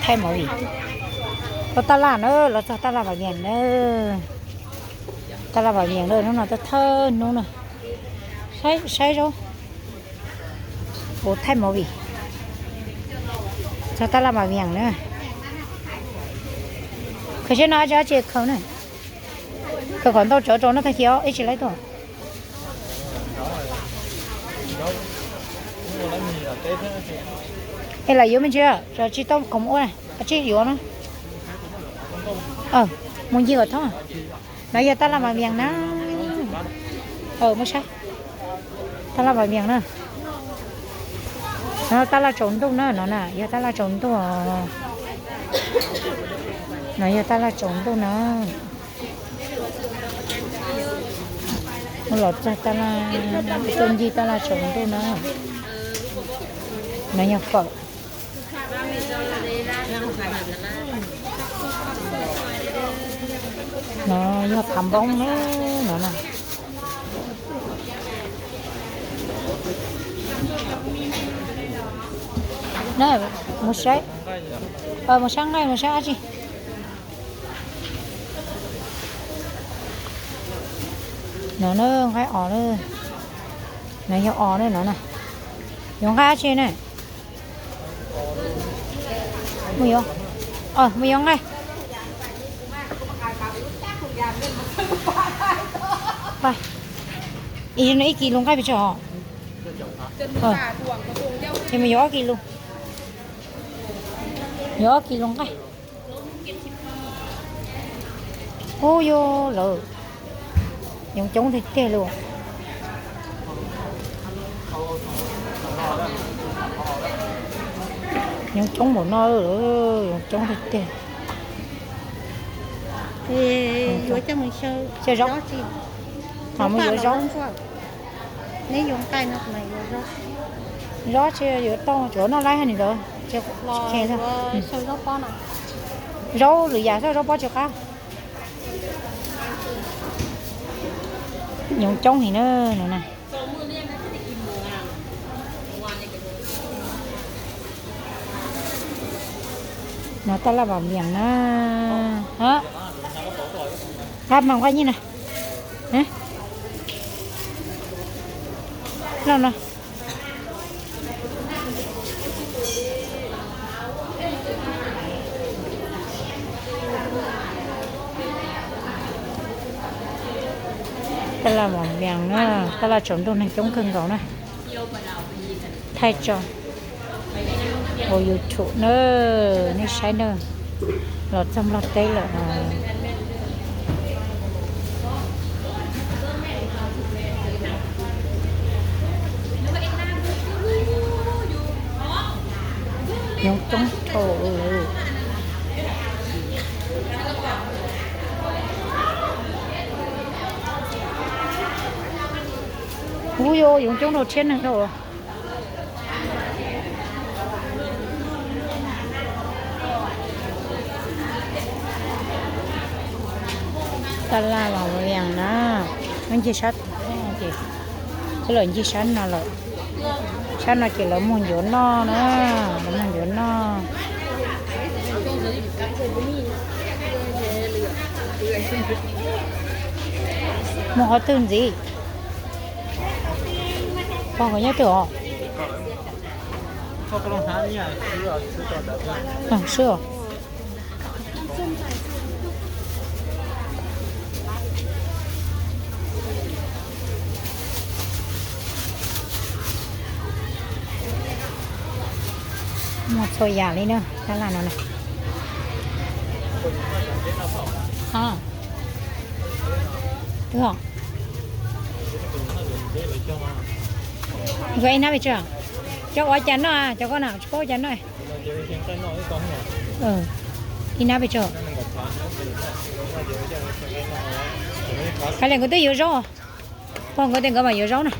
Thaij movie. Tau tab laj na, los txog tab laj Vam Viam na. Tab laj Vam Viam lawm, hnub no thawj hnub na. Saib, saib zaub. Ua thaij movie. Txog tab laj Vam Viam na. Khaws seb no dab tsi dab tsi khaws na. Khaws kom ntau tsawv rau no tag kis ib tsis laib tuaj. Es lam yuav me ntsis, tsis tau khoom ua na, tsij yuav na. Mus ncig kom thoob. No yog tab laj Vam Viam na. Muab saib. Tab laj Vam Viam na. No tab laj tsaus ntuj na, no na yog tab laj tsaus ntuj. No yog tab laj tsaus ntuj na. Mus los txog tab laj, tuaj ncig tab laj tsaus ntuj na. No yog fawm. No yog phav npoob na, no na. Na, mus saib, mus saib nqaij, mus saib dab tsi. No na, nqaij os na. No yog os na no na. Yuav nqaij dab tsi na? Mus yuav, mus yuav nqaij. Ib kis lus nqaij pes tsawg os? Ces mus yuav ob kis lus. Yuav ob kis lus nqaij. Ub, yuav lawm. Yoov coob tiag tiag li. Yoov coob npaum no, yoov coob tiag tiag. Yuav coj mus xyaw zaub. Mus yuav zaub. Neb yuav nqaij no mas yuav zaub. Zaub tsis yuav tau, tsuav noj laib hab nim ntawd. Zaub lwm yam xwb, zaub pob tsis qab. Yoov coob heev na no na. No tab laj Vam Viam na. Qab mas nqaij nyij na. Loj no. Tab laj Vam Viam na, tab laj tsaus ntuj neeg coob kawg nkaus na. Thaij tso ua YouTube na, nej saib na, los txog Nplog teb lawm no. Yoov coob dhau lawm. Ub, yoov coob dhau, tshiab neeg dhau. Tab laj Vam Viam na, muab ncig sab, ces lawv ncig sab no lawm. Sab no ces lawv muag ncuav noj na, lawv muag ncuav noj. Muag qhov twg ntxiv? Pog nkawd nyob twg os? Swb os. Muaj txhua yam li na, tab laj no na. Twb os. Nkawd ib nab pes tsawg? Cov ua cas noj, cov koj na tsis paub ua cas noj. Ib nab pes tsawg? Kav liam, nkawd twb yuav zaub. Pog nkawd tias nkawd mam yuav zaub na.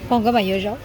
Pog nkawd mam yuav zaub.